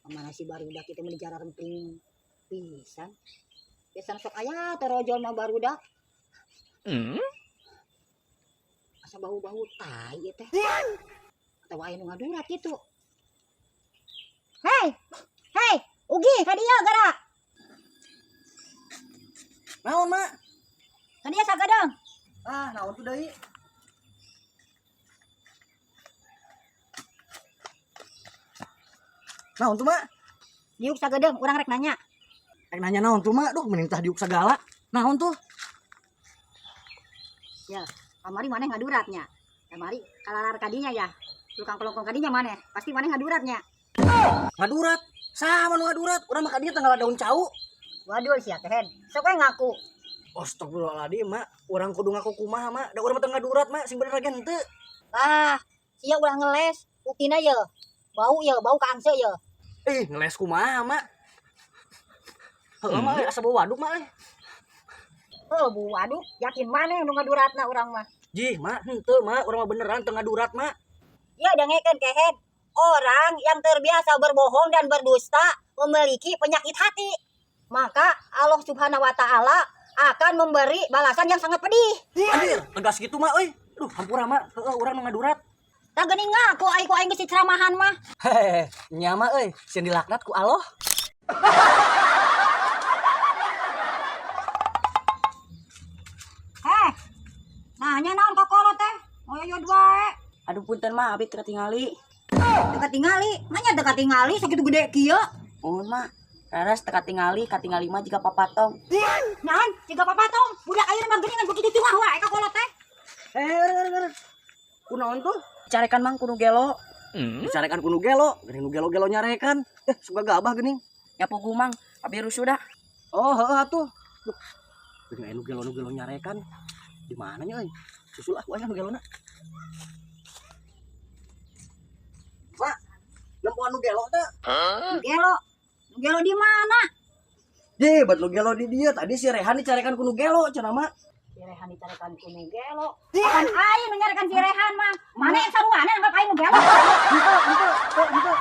Mana si barudak itu meni jararempling pisan. Biasa sok aya torojol mah barudak. Asa bau-bau tai ieu teh. Atawa aya nu ngadurat kitu. Hei. Hei, Ugi ka dieu gara. Naon, Mak? Ka dieu sagadang. Ah, naon tuh deui? Naon tuh, Mak? Diuk sagedeung, urang rek nanya. Rek nanya naon tuh, Mak? Duh, mending tah diuk sagala. Naon tuh? Ya, kamari maneh ngaduratnya. Kamari kalalar kadinya ya. Tukang kelongkong kadinya maneh. Pasti maneh ngaduratnya. Ngadurat. Sama nu ngadurat. Urang mah kadinya tanggal daun cau. Waduh sia kehen. Sok we ngaku. Astagfirullahaladzim, Mak. Urang kudu ngaku kumaha, Mak? Da urang mah teu ngadurat, Mak. Sing bener ge henteu. Ah, sia ulah ngeles. Buktina ye. Bau ye, bau ka angse ye. Eh, ngeles kumaha, Mak? Heuh, Mak, asa bau waduk, Mak. Oh, bu waduk, yakin maneh nu ngaduratna urang mah. Jih, Mak, henteu, Mak. Urang mah beneran teu ngadurat, Mak. Ya dengekeun kehen. Orang yang terbiasa berbohong dan berdusta memiliki penyakit hati. Maka Allah Subhanahu wa taala akan memberi balasan yang sangat pedih. Anjir, tegas gitu, Mak euy. Duh, hampura, Mak. Heuh, urang nu ngadurat. Tah geuning ngaku aing ku aing geus ceramahan mah. Hehehe, nya mah euy, sieun dilaknat ku Allah. Heh. Nanya naon ka kolot teh? Ngoyod wae. Aduh punten mah abi teu katingali. Teu katingali, nanya teu katingali sakitu gede kieu. Mohon mah. Raras teu katingali, katingali mah jiga papatong. Naon? Jiga papatong. Budak ayeuna mah geuningan begitu tua wae ka kolot teh. Eh, kunaon tuh? Carekan mang kudu gelo. Dicarekan ku nu gelo, geuning nu gelo-gelo nyarekan. Eh, suka gabah geuning. Nya puguh mang, abi rusuh dah. Oh, heeh atuh. Duh. Geuning aya nu gelo-nu gelo nyarekan. Di mana nya euy? Susul ah ku aya nu gelona. Pak, nempoan nu gelo teh. Nu gelo. Nu gelo di mana? Ye, bat nu gelo di dieu. Tadi si Rehan dicarekan ku nu gelo cenah mah. Si Rehan dicarekan ku nu gelo. Apan aing nu nyarekan si Rehan mah. Mana yang saruana anggap aing nu gelo. Henteu, henteu, henteu, henteu.